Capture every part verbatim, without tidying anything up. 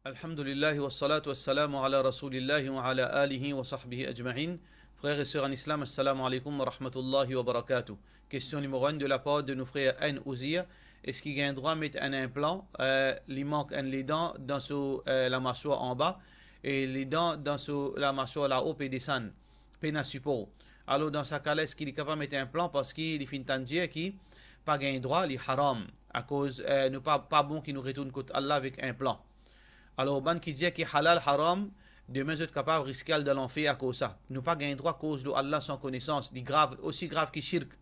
Alhamdulillah, wa salatu wa salamu ala Rasoulillah wa ala alihi wa sahbihi ajma'in. Frer e ser an Islam, assalamu alaikum wa rahmatullahi wa barakatuh. Kestion nimero enn de lapar de nou frer N Ouzir, eski gagn drwa met enn inplan, eh, li mank enn ledan dan so, eh, lamaswar anba, e ledan dan so lamaswar lao pe desann, pena sipor? Alor, dan sa ka la, eski li kapav met inplan, parski li finn tann dir ki pa gagn drwa, li haram, akoz, eh, nou pa, pa bon ki nou retourn kot Allah avek inplan. Alor, bann ki dir ki halal, haram, demin zot kapav riske al dan lanfer akoz sa. Nou pa gagn drwa koz lor Allah san konesans, li grav, osi grav ki shirk.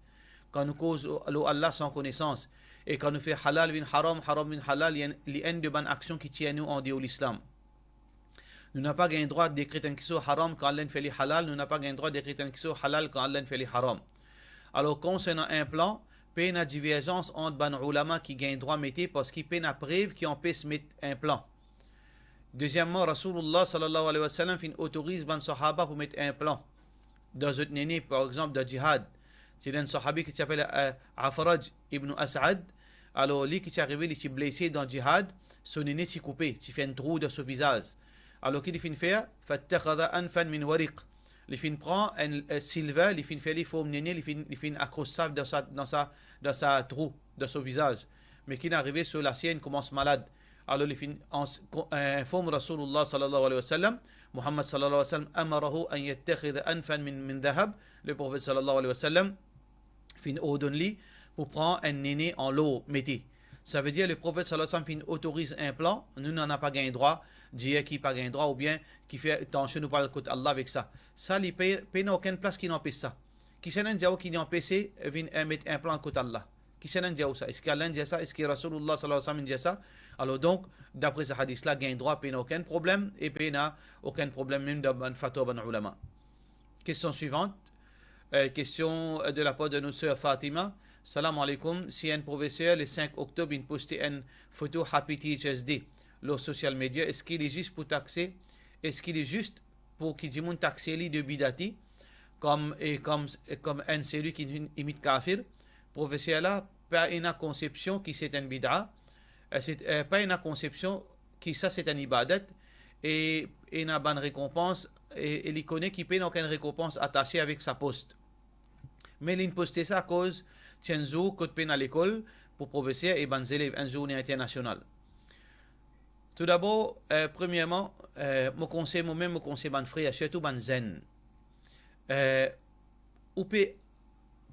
Kan nou koz lor Allah san konesans, e kan nou fer halal vinn haram, haram vinn halal, li enn, li enn de bann aksion ki tir nou andeor Lislam. Nou napa gagn drwa dekret enn kiksoz haram kan Allah inn fer li halal, nou napa gagn drwa dekret enn kiksoz halal kan Allah inn fer li haram. Alor, konsernan inplan, pena diverzans ant bann oulama ki gagn drwa mete, parski pena prev ki anpes met inplan. Dezieman, Rasoulullah sallallahu alayhi wa sallam finn otoriz bann sahaba pou met inplan dan zot nene, par exanp, dan jihad. Ti ena enn sahabi ki ti apel, eh, Afraj ibn As'ad. Alor, li ki ti arive, li ti blese dan jihad, so nene ti koupe, ti fer enn trou dan so vizaz. Alor, ki li finn fer? Fattakhadha anfan min wariq. Li finn pran enn, eh, silver, li finn fer li form nene, li finn, li finn akros sa dan sa, dan sa, dan sa trou, dan so vizaz. Me ki inn arive, so lasir inn koumans malad. Alor, li finn ans-, ko-, eh, inform Rasoulullah sallallahu alayhi wa sallam, Muhammad sallallahu alayhi wa sallam, amarahu an yattakhidha anfan min, min dhahab. Le Profet sallallahu alayhi wa sallam finn ordonn li pou pran enn nene an lor mete. Savedir, le Profet sallallahu alayhi wa sallam finn otoriz inplan, nou, nou napa gagn drwa dir ki pa gagn drwa, oubien ki fer atansion nou pa al kot Allah avek sa. Sa, li pe, pena okenn plas ki inn anpes sa. Kisannla inn dir ou ki inn anpese vinn, eh, met inplan kot Allah? Kisannla inn dir ou sa? Eski Allah inn dir sa? Eski Rasoulullah sallallahu alayhi wa sallam inn dir sa? Alor donk, dapre sa hadis la, gagn drwa, pena okenn problem, e pena okenn problem mem dan bann fatwa bann oulama. Kestion swivant, eh, kestion, eh, de lapar de nou ser Fatima. Salam alaikum, si enn profeser le cinq oktob inn poste enn foto Happy Teachers Day lor social media, eski li zis pou takse, eski li zis pou ki dimoun takse li de bidati, kom, e kom, e kom enn seli ki imit kafir? Profeser la pa ena konsepsion ki se enn bida, eh, se, eh, pa ena konsepsion ki sa se enn ibadat, e ena bann rekonpans, e, e li kone ki pena okenn rekonpans atase avek sa post. Me linn poste sa akoz ti enn zour kot pena lekol pou profeser e bann zelev, enn zourne internasional. Toudabor, eh, premierman, eh, mo konsey, momem mo konsey bann frer, sirtou bann zenn. Eh, ou pe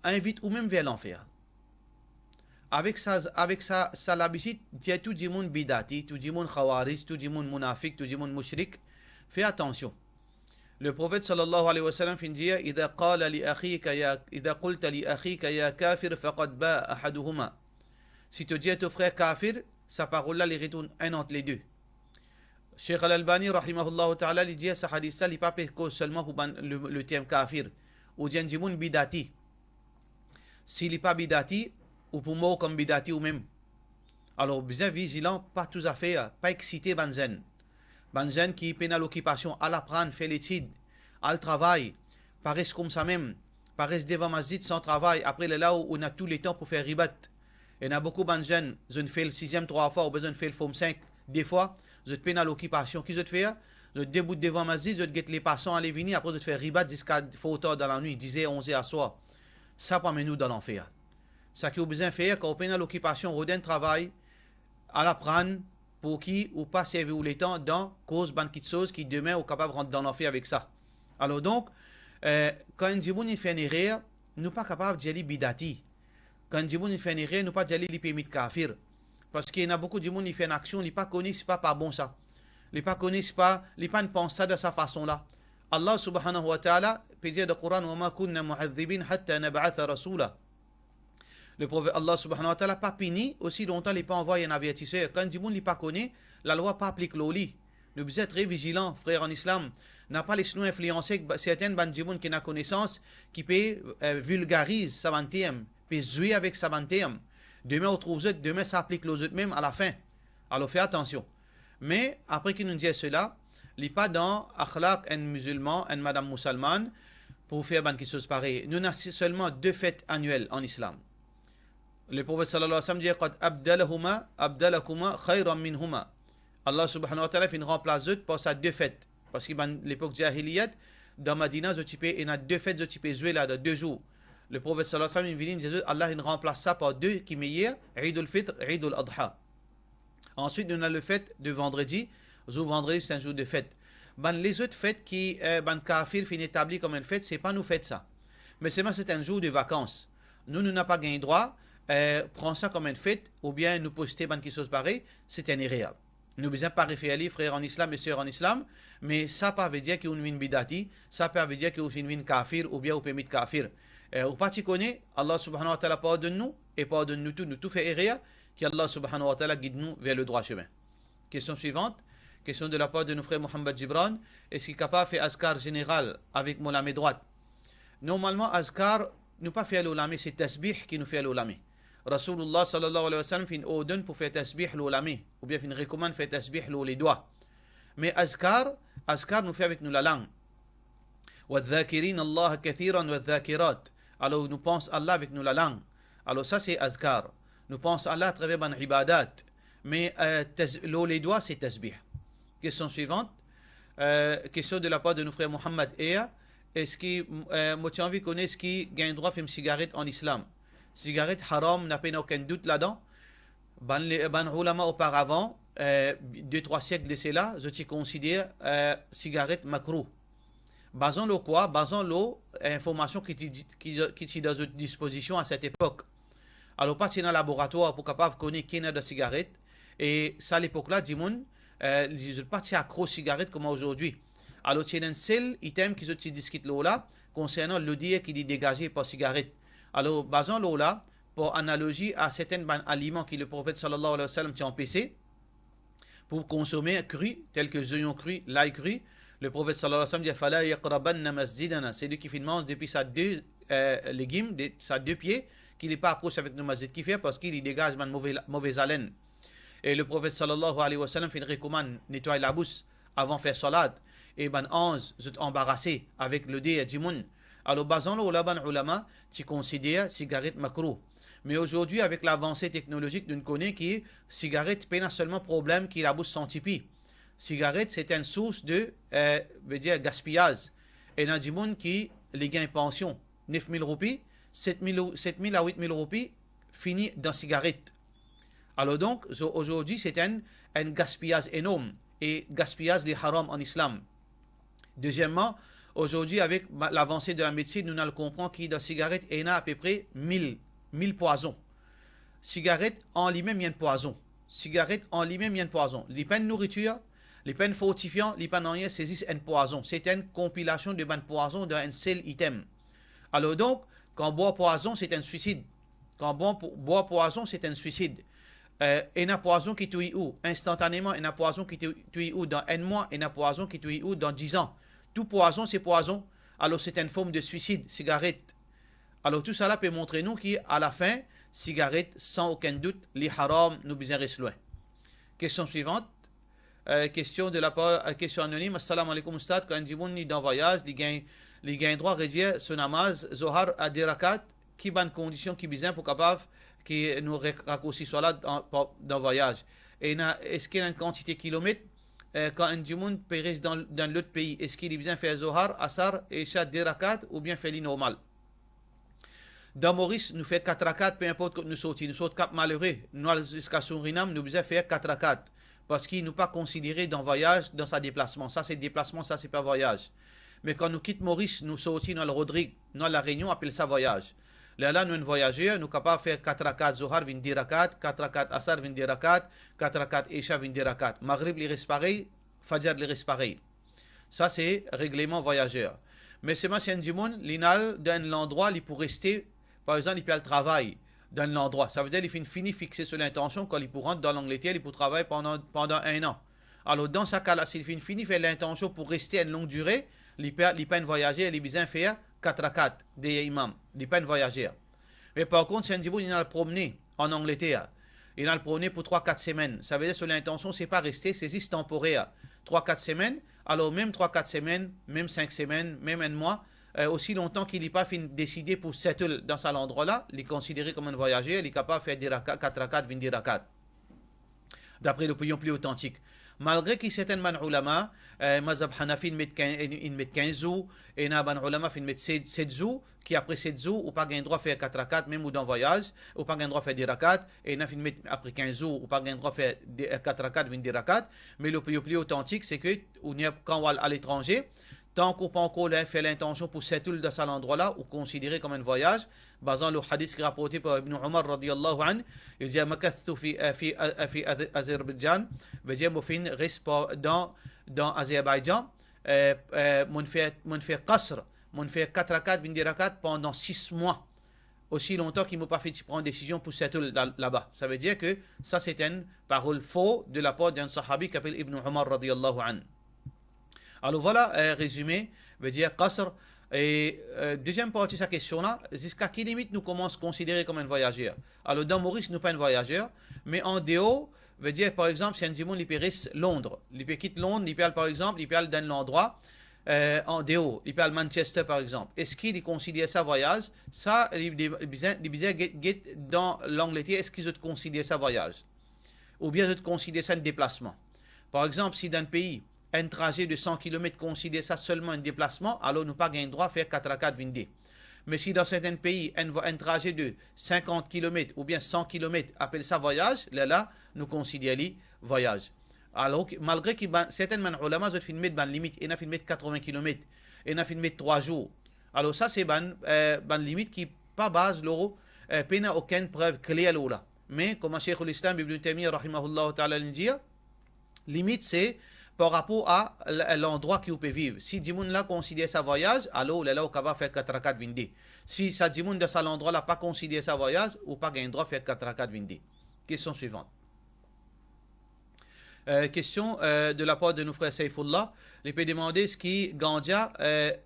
invit oumem ver lanfer. Avek sa, avek sa, sa labitid dir tou dimoun bidati, tou dimoun khawarij, tou dimoun munafik, tou dimoun mushrik, fer atansion. Le Profet sallallahu alayhi wa sallam finn dir, "Idha qala li akhika ya, idha qulta li akhika ya kafir, faqad baa ahaduhuma." Si to dir to frer kafir, sa parol la li retourn enn ant le de. Sheikh Al-Albani, rahimahullahu ta'ala, li dir sa hadis la, li pa pe koz selman pou bann le, le term kafir. Ou dir enn dimoun bidati. Si li pa bidati, ou pou mor kom bidati oumem. Alor, bizin vizilan, pa tou zafer, pa exite bann zenn. Bann zenn ki pena lokipasion, al aprann, fer letid, al travay, pa res koumsa mem, pa res devan masjid san travay, apre lerla ou, ou ena tou letan pou fer ribat. Ena boukou bann zenn, zot inn fel siziem trwa fwa, oubien zot inn fel form cinq de fwa, zot pena lokipasion, ki zot fer? Zot debout devan masjid, zot get lepasan ale vini, apre zot fer ribat ziska for tar dan lanwit, dizer, onzer aswar. Sa pou amenn ou dan lanfer. Seki ou bizin fer, kan ou pena lokipasion, rod enn travay, al aprann, pou ki ou pa servi ou letan dan koz bann kiksoz ki demin ou kapav rant dan lanfer avek sa. Alor donk, eh, kan enn dimoun inn fer enn erer, nou pa kapav dir li bidati. Kan enn dimoun inn fer enn erer, nou pa dir li li pe imit kafir. Parski ena boukou dimoun, li fer enn aksion, li pa kone si pa, pa bon sa. Li pa kone si pa, li pa'nn pans sa dan sa fason la. Allah subhanahu wa ta'ala pe dir dan Koran, "Wa ma kunna mu'adhibin hatta nab'atha rasula." Le Profet, Allah subhanahu wa ta'ala pa pini osi lontan li pa anvway enn avertiser. Kan dimoun li pa kone, lalwa pa aplik lor li. Nou bizin tre vizilan, frer an Islam. Napa les nou inflianse ek ba-, sertin bann dimoun ki ena konesans, ki pe, eh, vilgariz sa bann term, pe zwe avek sa bann term. Demin ou trouv zot, demin sa aplik lor zot mem alafin. Alor fer atansion. Me apre ki nou dir sela, li pa dan akhlaq enn mizilman, enn madam mousalmann, pou fer bann kiksoz parey. Nou ena si-, selman de fet aniel an Islam. Le Profet sallallahu alayhi wa sallam dir, "Qad abdalahuma, abdalakuma khayran minhuma." Allah subhanahu wa ta'ala finn ranplas zot par sa de fet. Parski bann lepok jahiliyat, dan Madina, zot ti pe, ena de fet zot ti pe zwe la, dan de zour. Le Profet sallallahu alayhi wa sallam vini dir zot, Allah inn ranplas sa par de ki meyer, Eid al-Fitr, Eid al-Adha. Answit, nou ena le fet de vandredi, zour vandredi, se enn zour de fet. Bann lezot fet ki, eh, bann kafir finn etabli kom enn fet, se pa nou fet sa. Me selman se enn zour de vakans. Nou, nou napa gagn drwa, eh, pran sa kom enn fet, oubien nou poste bann kiksoz parey, se enn erer. Nou bizin pa refer li, frer an Islam e ser an Islam, me sa pa vedir ki ou vinn bidati, sa pa vedir ki ou finn vinn kafir oubien ou pe met kafir. Eh, ou pa ti kone, Allah subhanahu wa ta'ala pardonn nou e pardonn nou tou, nou tou fer erer, ki Allah subhanahu wa ta'ala gid nou ver le drwa semin. Kestion swivant, kestion de lapar de nou frer Mohammad Gibran, eski kapav fer azkar zeneral avek mo lame drwat? Normalman, azkar, nou pa fer lor lame, se tasbih ki nou fer lor lame. Rasoulullah sallallahu alayhi wa sallam finn ordonn pou fer tasbih lor lame, oubien finn rekomann fer tasbih lor ledwa. Me azkar, azkar nou fer avek nou lalang. Wadh-dhakirina Allaha kathiran wadh-dhakirat. Alor, nou pans Allah avek nou lalang. Alor, sa se azkar. Nou pans Allah atraver bann ibadat. Me, eh, tas-, lor ledwa, se tasbih. Kestion swivant. Eh, kestion de lapar de nou frer Mohammad Air. Eski, eh, mo ti anvi kone eski gagn drwa fim sigaret an Islam? Sigaret haram, napa okenn dout ladan. Bann le-, bann oulama oparavan, eh, de, trwa siek de sela, zot ti konsider, eh, sigaret makrouh. Bazan lor kwa? Bazan lor, eh, informasion ki ti, ki, ki ti dan zot dispozision a set epok. Alor, pa ti ena laboratwar pou kapav kone ki ena dan sigaret. E sa lepok la, dimoun, eh, li, zot pa ti akro sigaret kouma azordi. Alor, ti ena enn sel item ki zot ti diskit lor la, konsernan loder ki li degaze par sigaret. Alor, bazan lor la, par analozi a sertenn bann aliman ki le Profet sallallahu alayhi wa sallam ti anpese pou konsome kri, tel ke zoignon kri, lay kri, le Profet sallallahu alayhi wa sallam dir, "Fala yaqrabanna masjidana." Selwi ki finn manz depi sa de, eh, legim, de, sa de pie, ki li pa apros avek nou masjid. Kifer? Parski li degaz bann move, move alenn. E le Profet sallallahu alayhi wa sallam finn rekomann netway labous avan fer salat, e bann anz, zot anbarase avek loder dimoun. Alor, bazan lor la, bann oulama ti konsider sigaret makrouh. Me azordi, avek lavanse teknolozik, nou kone ki sigaret pena selman problem ki labous santi pi. Sigaret, se enn sours de, eh, vedir gaspiyaz. Ena dimoun ki li gagn pansion nef mil roupi, set mil, set mil a wit mil roupi fini dan sigaret. Alor donk, zo-, azordi, se enn, enn gaspiyaz enorm, e gaspiyaz li haram an Islam. Dezieman, azordi, avek ma-, lavanse de lamedsin, nou al konpran ki dan sigaret, ena apepre mil, mil pwazon. Sigaret an limem, li enn pwazon. Sigaret an limem, li enn pwazon. Li pa enn nouritir, li pa enn fortifian, li pa nanye, se zis enn pwazon. Se enn konpilasion de bann pwazon dan enn sel item. Alor donk, kan bwar pwazon, se enn swisid. Kan bwar po-, bwar pwazon, se enn swisid. Eh, ena pwazon ki touy ou instantaneman, ena pwazon ki tou-, touy ou dan enn mwa, ena pwazon ki touy ou dan diz an. Tou pwazon, se pwazon. Alor, se enn form de swisid, sigaret. Alor, tousala pe montre nou ki, alafin, sigaret, san okenn dout, li haram, nou bizin res lwin. Kestion swivant. Eh, kestion de lapar, eh, kestion anonim. Assalamu alaikum, Oustad. Kan enn dimoun li dan vwayaz, li gagn, li gagn drwa redir so namaz Zohar a de rakat, ki bann kondision ki bizin pou kapav ki nou re-, rakoursi swalat dan, pa-, dan vwayaz? Ena, eski ena enn kantite kilomet, eh, kan enn dimoun pe res dan, dan lot pei, eski li bizin fer Zohar, Asar, Esha de rakat oubien fer li normal? Dan Moris, nou fer kat rakat, pe inport kot nou sorti. Nou sort Kap Malere, nou al ziska Surinam, nou bizin fer kat rakat. Parski nou pa konsidere dan vwayaz, dan sa deplasman. Sa se deplasman, sa se pa vwayaz. Me kan nou kit Moris, nou sorti, nou al Rodrig, nou al La Rényon, apel sa vwayaz. Lerla nou enn vwayazer, nou kapav fer kat rakat Zohar vinn de rakat, kat rakat Asar vinn de rakat, kat rakat Esha vinn de rakat. Magrib li res parey, Fajar li res parey. Sa se regleman vwayazer. Me selman si enn dimoun, li ena al dan enn landrwa, li pou reste, par exanp, li pe al travay dan enn landrwa. Savedir li finn fini fixe so lintansion, kan li pou rant dan Langleter, li pou travay pandan, pandan enn an. Alor, dan sa ka la, si li finn fini fer lintansion pou reste enn long dire, li pa, li pa enn vwayazer, li bizin fer kat rakat deryer imam. Li pa enn vwayazer. Me par kont, si enn dimoun, li ena al promne an Angleter, li ena al promne pou trwa, kat semenn, savedir so lintansion, se pa reste, se zis tanporer. Trwa, kat semenn, alor mem trwa, kat semenn, mem sink semenn, mem enn mwa, eh, osi lontan ki li pa finn deside pou settle dan sa landrwa la, li konsidere kom enn vwayazer, li kapav fer de raka-, kat rakat vinn de rakat. dapre lopinion pli otantik. Malgre ki sertenn bann oulama, eh, mazhab Hanafi inn met kinz, inn, inn met kinz zour, ena bann oulama finn met set, set zour, ki apre set zour, ou pa gagn drwa fer kat rakat, mem ou dan vwayaz, ou pa gagn drwa fer de rakat, ena finn met apre kinz zour, ou pa gagn drwa fer de, eh, kat rakat vinn de rakat, me lopinion pli otantik, se ke ou ena, kan ou al aletranze, tank ou pa ankor fer lintansion pou settle dan sa landrwa la, ou konsidere kom enn vwayaz, bazan lor hadis ki raporte par Ibn Umar radiyallahu anhu, li dir, "Makathtu fi, fi, fi Azer-, Azerbaijan," vedir mo finn res pa-, dan, dan Azerbaizan, eh, eh, mo'nn fer, mo'nn fer qasr, mo'nn fer kat rakat, vinn de rakat pandan sis mwa, osi lontan ki mo pa finn ti pran desizion pou settle la, laba. Savedir ke sa se enn parol for de lapar d'enn sahabi ki apel Ibn Umar radiyallahu anhu. Alor vwala, eh, rezime, vedir qasr. E, eh, deziem parti sa kestion la, ziska ki limit nou koumans konsidere kom enn vwayazer? Alor dan Moris nou pa enn vwayazer, me andeor, vedir par exanp, si enn dimoun li pe res Londres, li pe kit Londres, li pe al par exanp, li pe al dan enn landrwa, eh, andeor, li pe al Manchester par exanp, eski li konsider sa vwayaz? Sa li, li, li bizin, li bizin get, get dan Langleter, eski zot konsider sa vwayaz? Oubien zot konsider sa enn deplasman? Par exanp, si dan pei, enn traze de san kilomet konsider sa selman enn deplasman, alor nou pa gagn drwa fer kat rakat vinn de. Me si dan sertenn pei, enn vwa-, enn traze de sinkant kilomet oubien san kilomet apel sa vwayaz, lerla nou konsider li vwayaz. Alor ki, malgre ki bann, sertenn bann oulama, zot finn met bann limit, ena finn met katreven kilomet, ena finn met trwa zour. Alor sa se bann, eh, bann limit ki pa baz lor, eh, pena okenn prev kler lor la. Me kouma Sheikh al-Islam Ibn Taymiyyah rahimahullah taala li dir, limit se par rapor a l-, landrwa ki ou pe viv. Si dimoun la konsider sa vwayaz, alor lerla ou kapav fer kat rakat vinn de. Si sa dimoun dan sa landrwa la pa konsider sa vwayaz, ou pa gagn drwa fer kat rakat vinn de. Kestion swivan. Eh, kestion, eh, de lapar de nou frer Saifullah. Li pe demande eski ganza, eh,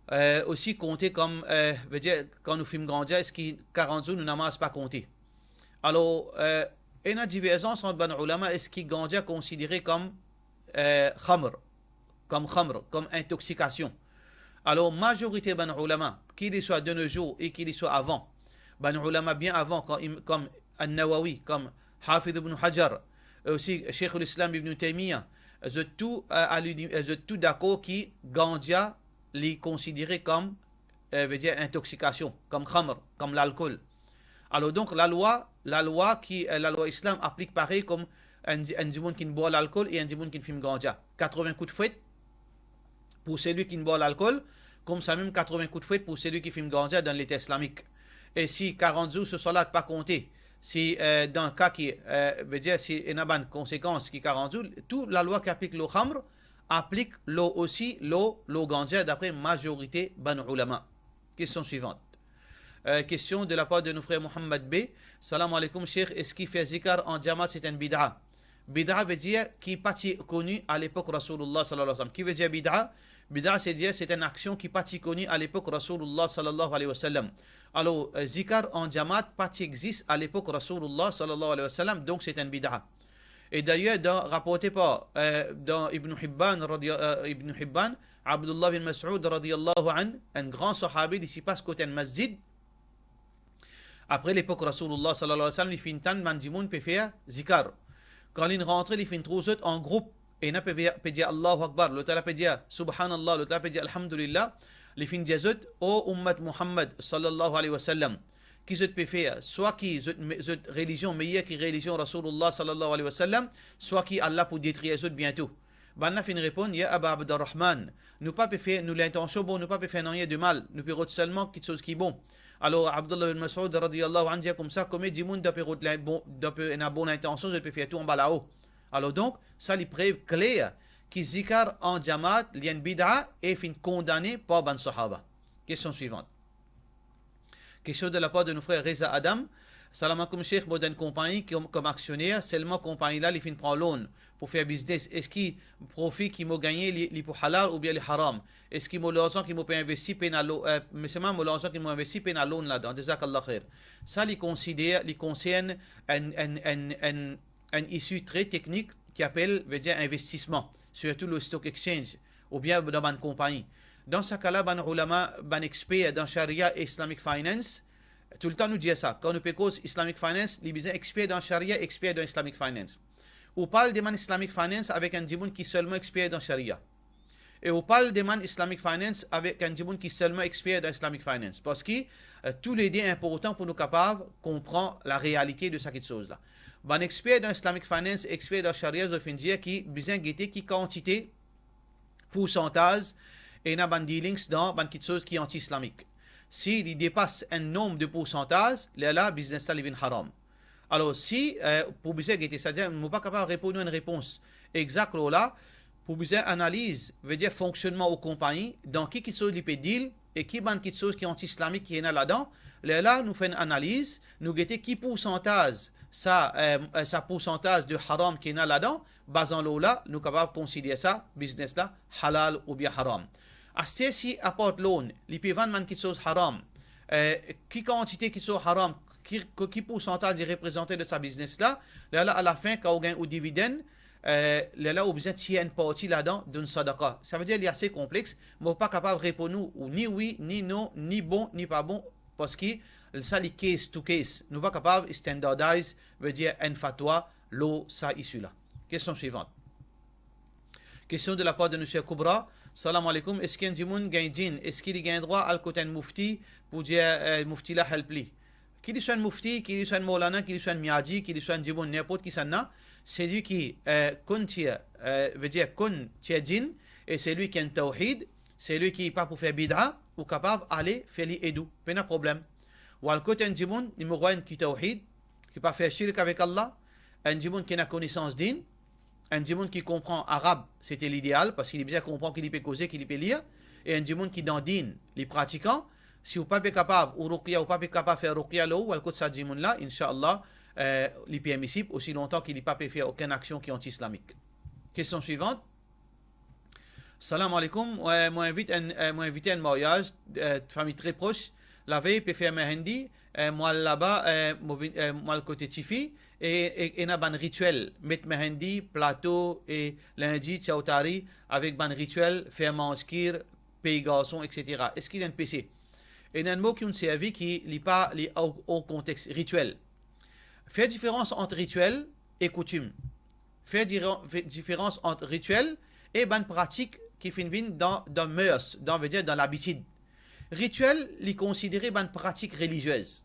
eh, osi konte kom, eh, vedir, kan nou fim ganza, eski karant zour nou namaz pa konte? Alor, eh, ena diverzans ant bann oulama, eski ganza konsidere kom, eh, khamr, kom khamr, kom intoksikasion? Alor, mazorite bann oulama, ki li swa de nos jours e ki li swa avan, bann oulama bien avan, kom im-, kom An-Nawawi, kom Hafiz Ibn Hajar, e osi Sheikh al-Islam Ibn Taymiyyah, zot tou, eh, a l'uni-, eh, zot tou dakor ki ganza li konsidere kom, eh, vedir intoksikasion, kom khamr, kom lalkol. Alor donk, lalwa, lalwa ki, eh, lalwa Islam aplik parey kom enn di-, enn dimoun ki bwar lalkol e enn dimoun ki fim ganza. Katreven kout fwet pou selwi ki bwar lalkol, koumsamem katreven kout fwet pou selwi ki fim ganza dan Leta Islamik. E si karant zour so salat pa konte, si, eh, dan ka ki, eh, vedir si ena bann konsekans ki karant zour, tou lalwa ki aplik lor khamr, aplik lor osi lor, lor ganza, dapre mazorite bann oulama. Kestion swivan. Eh, kestion de lapar de nou frer Mohammad B. Salam aleykoum, Sheikh, eski fer zikar an jamat se enn bid'a? Bid'a vedir ki pa ti koni a lepok Rasoulillah sallallahu alayhi wa sallam. Ki vedir bid'a? Bid'a, se dir se enn aksion ki pa ti koni a lepok Rasoulillah sallallahu alayhi wa sallam. Alor, eh, zikar an jamat pa ti exist a lepok Rasoulillah sallallahu alayhi wa sallam, donk se enn bid'a. E dayer, dan, raporte par, eh, dan Ibn Hibban, radi-, eh, Ibn Hibban, Abdullah bin Mas'ud radiyallahu anhu, enn gran sahabi, li ti pas kot enn masjid. Apre lepok Rasoulillah sallallahu alayhi wa sallam, li finn tann bann dimoun pe fer zikar. Kan linn rantre, li finn trouv zot an group, ena pe, pe dir Allahu Akbar, lot la pe dir Subhanallah, lot la pe dir Alhamdulillah. Li finn dir zot, "O oummat Muhammad sallallahu alayhi wa sallam, ki zot pe fer? Swa ki zot me-, zot relizion meyer ki relizion Rasoulillah sallallahu alayhi wa sallam, swa ki Allah pou detrir zot biento." Bann la finn reponn, "Ya Aba Abdirrahman, nou pa pe fer, nou lintansion bon, nou pa pe fer nanye de mal, nou pe rod selman kiksoz ki bon." Alor Abdullah bin Mas'ud radiyallahu anhu dir koumsa, "Komie dimoun dan pe rod lin-, bon, dan pe ena bon lintansion, zot pe fer tou anba lao." Alor donk, sa li prev kler ki zikar an jamat, li enn bid'a e finn kondane par bann sahaba. Kestion swivan. Kestion de lapar de nou frer Reza Adam. Salam aleykoum Sheikh, mo dan enn konpagni kom, kom aksioner, selman konpagni la li finn pran loan pou fer biznes. Eski profi ki mo gagne li, li pou halal oubien li haram? Eski mo larzan ki mo pe investi pena lo-, eh, me selman mo larzan ki mo investi pena loan ladan? Jazakallah khair. Sa li konsider, li konsern enn, enn, enn, enn enn isi tre teknik ki apel, vedir investisman, sirtou lor stock exchange oubien dan bann konpagni. Dan sa ka la, bann oulama, bann exper dan sharia e Islamic finance, toultan nou dir sa, kan nou pe koz Islamic finance, li bizin exper dan sharia, exper dan Islamic finance. ou pa'l demann Islamic Finance avek enn dimoun ki selman exper dan Sharia. E ou pa'l demann Islamic Finance avek enn dimoun ki selman exper dan Islamic Finance. Parski, eh, toulede inportan pou nou kapav konpran larealite de sa kiksoz la. Bann exper dan Islamic Finance, exper dan Sharia, zot finn dir ki bizin gete ki kantite poursantaz ena bann dealings dan bann kiksoz ki anti-islamik. Si li depas enn nonb de poursantaz, lerla biznes la li vinn haram. Alor, si, eh, pou bizin gete, setadir, mo pa kapav reponn ou enn repons exak lor la, pou bizin analiz, vedir fonksionnman ou konpagni, dan ki kiksoz li pe deal, e ki bann kiksoz ki anti-islamik ki ena ladan, lerla nou fer enn analiz, nou gete ki poursantaz sa, eh, eh, sa poursantaz de haram ki ena ladan, bazan lor la, nou kapav konsider sa biznes la halal oubien haram. Aster si apart loan, li pe vann bann kiksoz haram, eh, ki kantite kiksoz haram, ki, ki, ki poursantaz li reprezante de sa biznes la, lerla alafin, kan ou gagn ou dividenn, eh, lerla ou bizin tir enn parti ladan, donn sadaka. Savedir li ase konplex, mo pa kapav reponn ou, ou ni wi, ni non, ni bon, ni pa bon, parski sa li case to case. Nou pa kapav standardize, vedir enn fatwa lor sa issue la. Kestion swivan. Kestion de lapar de nou ser Koubra. Salam aleykoum. Eski enn dimoun gagn djinn, eski li gagn drwa al kot enn mufti pou dir, eh, mufti la help li? Ki li swa enn mufti, ki li swa enn molana, ki li swa enn miadi, ki li swa enn dimoun, ninport kisannla, selwi ki, eh, konn tir, eh, vedir konn tir djinn, e selwi ki enn tawhid, selwi ki pa pou fer bida, ou kapav ale fer li ed ou, pena problem. Ou al kot enn dimoun, nimero enn ki tawhid, ki pa fer shirk avek Allah, enn dimoun ki ena konesans din, enn dimoun ki konpran arab, sete lideal, parski li bizin konpran ki li pe koze, ki li pe lir, e enn dimoun ki dan din, li pratikan. Si ou pa pe kapav, ou ruqya, ou pa pe kapav fer ruqya lor ou, al kot sa dimoun la, inshallah, eh, li permisib, osi lontan ki li pa pe fer okenn aksion ki anti-islamik. Kestion swivan. Salam aleykoum. Eh, mo invit enn, eh, mo invite enn maryaz, eh, fami tre pros. Lavey pe fer mehendi, eh, mo al laba, eh, mo vinn, eh, mo al kote tifi, e, e ena bann ritiel, met mehendi, plato, e lindi, chowtari, avek bann ritiel, fer manz kheer, pey garson, et cetera. Eski li enn pese? Ena enn mo ki ou'nn servi ki li pa, li or, or kontex, ritiel. Fer diferans ant ritiel e koutim. Fer diran-, fer diferans ant ritiel e bann pratik ki finn vinn dan, dan mœurs, dan, vedir dan labitid. Ritiel, li konsidere bann pratik reliziez.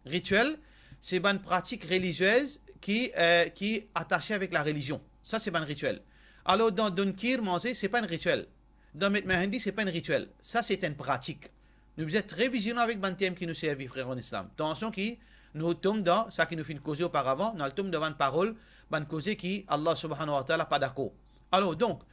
Ritiel, se bann pratik reliziez ki, eh, ki atase avek larelizion. Sa se bann ritiel. Alor, dan donn kheer manze, se pa enn ritiel. Dan met mehendi, se pa enn ritiel. Sa se enn pratik. Nou bizin tre vizilan avek bann term ki nou servi, frer an Islam. Atansion ki nou tom dan sa ki nou finn koze oparavan, nou al tom dan bann parol, bann koze ki Allah Subhanahu wa Ta'ala pa dakor. Alor, donk,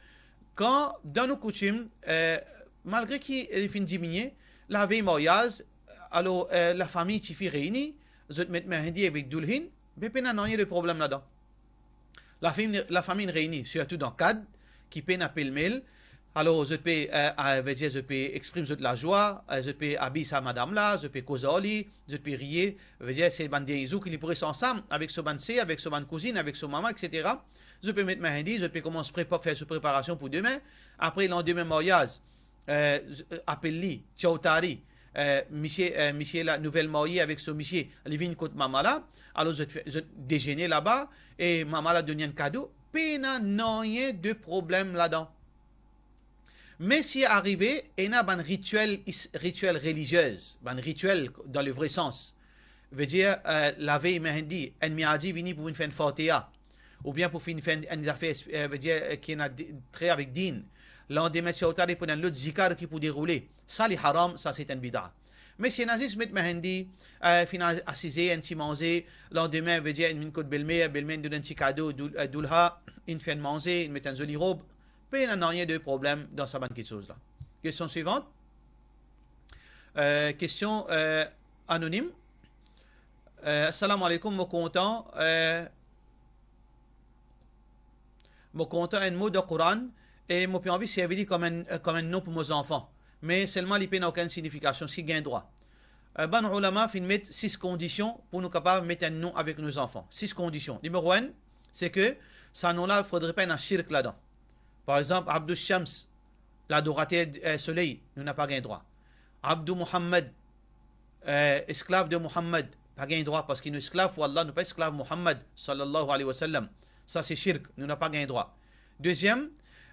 kan dan nou koutim, eh, malgre ki li finn diminie, lavey maryaz, alor, eh, lafami tifi reyni, zot met mehendi avek doulhin, be pena nanye de problem ladan. Lafami, lafami inn reyni, sirtou dan kad ki pena pelmel. Alor, zot pe, eh, eh, vedir zot pe exprim zot lazwa, eh, zot pe abiy sa madam la, zot pe koz ar li, zot pe riye, vedir se bann dernie zour ki li pou res ansam avek so bann ser, avek so bann kouzinn, avek so mama, et cetera. Zot pe met mehendi, zot pe koumans prepa-, fer so preparasion pou demin. Apre, landime maryaz, eh, z-, eh, apel li, chowtari, eh, misie, eh, misie la, nouvel marye avek so misie, li vinn kot mama la, alor zot fer, zot dezene laba, e mama la donn li enn kado, pena nanye de problem ladan. Me si arive, ena bann ritiel is-, ritiel reliziez, bann ritiel dan le vre sans. Vedir, eh, lavey mehendi, enn miadi vini pou vinn fer enn fatiha, oubien pou finn fer enn, enn zafer, eh, vedir, eh, ki ena di-, tre avek din. Landime chowtari pou ena enn lot zikar ki pou deroule. Sa li haram, sa se enn bida. Me si ena zis met mehendi, eh, finn a-, asize, enn ti manze, landime, vedir, inn vinn kot belmer, belmer inn donn enn ti kado, doul-, eh, doulha, inn fer enn manze, inn met enn zoli rob, pena nanye de problem dan sa bann kiksoz la. Kestion swivan. Eh, kestion, eh, anonim. Eh, salam aleykoum, mo kontan, eh, mo kontan enn mo dan Koran e mo pe anvi servi li kom enn, kom enn non pou mo zanfan. Me selman li pena okenn signifikasion, eski gagn drwa? Eh, bann oulama finn met sis kondision pou nou kapav met enn non avek nou zanfan. Sis kondision. Nimero enn, se ke sa non la, fodre pa ena shirk ladan. Par exanp, Abdou Shams, ladorater, eh, soley, nou napa gagn drwa. Abdou Muhammad, eh, esklav de Muhammad, pa gagn drwa, parski nou esklav pou Allah, nou pa esklav Muhammad, sallallahu alayhi wa sallam. Sa se shirk, nou napa gagn drwa. Deziem,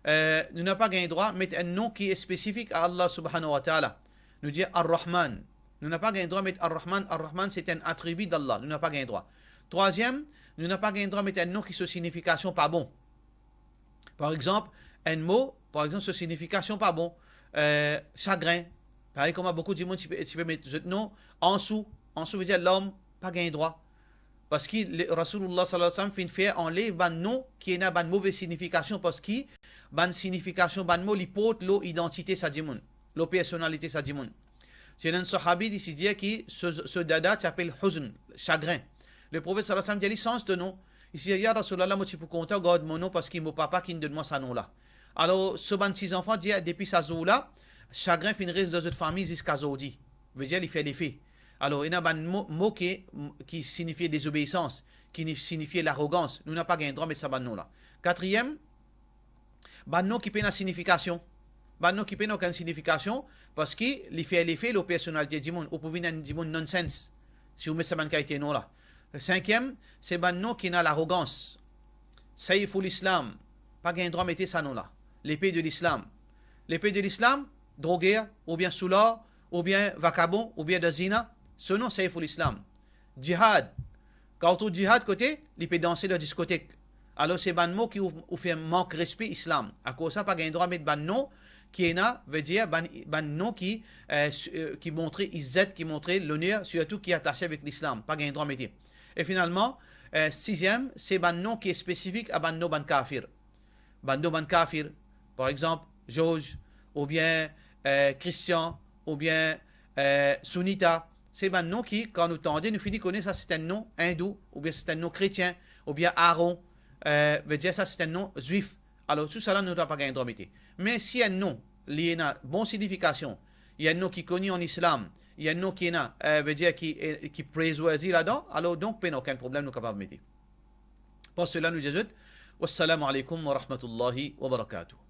eh, nou napa gagn drwa met enn non ki spesifik a Allah subhanahu wa ta'ala. Nou dir Ar-Rahman. Nou napa gagn drwa met Ar-Rahman. Ar-Rahman se enn atribi d'Allah. Nou napa gagn drwa. Trwaziem, nou napa gagn drwa met enn non ki so signifikasion pa bon. Par exanp, enn mo, par exanp, so signifikasion pa bon. Eh, sagrin. Parey kouma boukou dimoun ti pe, ti pe met zot non, Ansou. Ansou vedir larm, pa gagn drwa. Parski le, Rasoulullah sallallahu alayhi wa sallam finn fer anlev bann non ki ena bann move signifikasion, parski bann signifikasion bann mo li port lor idantite sa dimoun, lor personalite sa dimoun. Ti ena enn sahabi, li ti dir ki so, so dada ti apel Huzn, sagrin. Leprofet sallallahu alayhi wa sallam dir li, sanz to non. Li ti dir, ya Rasoulullah, mo ti pou kontan gard mo non, parski mo papa ki'nn donn mwa sa non la. Alor, so bann ti zanfan dir, depi sa zour la, sagrin finn res dan zot fami ziska zordi. Vedir, li fer lefe. Alor, ena bann mo, mo ki, ki signifie dezobeisans, ki ni, signifie larogans. Nou napa gagn drwa met sa bann non la. Katriem, bann non ki pena signifikasion. Bann non ki pena okenn signifikasion, parski li fer lefe lor personalite dimoun, ou pou vinn enn dimoun nonsense, si ou met sa bann kalite non la. Sinkiem, se bann non ki ena larogans. Saiful Islam, pa gagn drwa mete sa non la. L'épée de l'Islam. L'épée de l'Islam, droger, oubien soular, oubien vakabon, oubien dan zina, so non Saiful Islam. Jihad, kan ou trouv Jihad kote, li pe danse dan diskotek. Alor, se bann mo ki ou, ou fer mank respe Islam. Akoz sa, pa gagn drwa met bann non ki ena, vedir bann, bann non ki, eh, s-, eh, ki montre izzet, ki montre loner, sirtou ki atase avek Lislam. Pa gagn drwa mete. E finalman, eh, siziem, se bann non ki spesifik a bann non bann kafir. Bann non bann kafir, par exanp, George, oubien, eh, Christian, oubien, eh, Sunita. Se bann non ki, kan nou tande, nou fini kone sa se enn non indou, oubien se enn non kretien, oubien Aaron, eh, vedir sa se enn non zwif. Alor, tou sa la, nou napa gagn drwa mete. Me si enn non, li ena bon signifikasion, li enn non ki koni an Islam, li enn non ki ena, eh, vedir ki, eh, ki praiseworthy ladan, alor donk, pena okenn problem, nou kapav mete. Par sela, nou dir zot, wassalamu alaykum wa rahmatullahi wa barakatuh.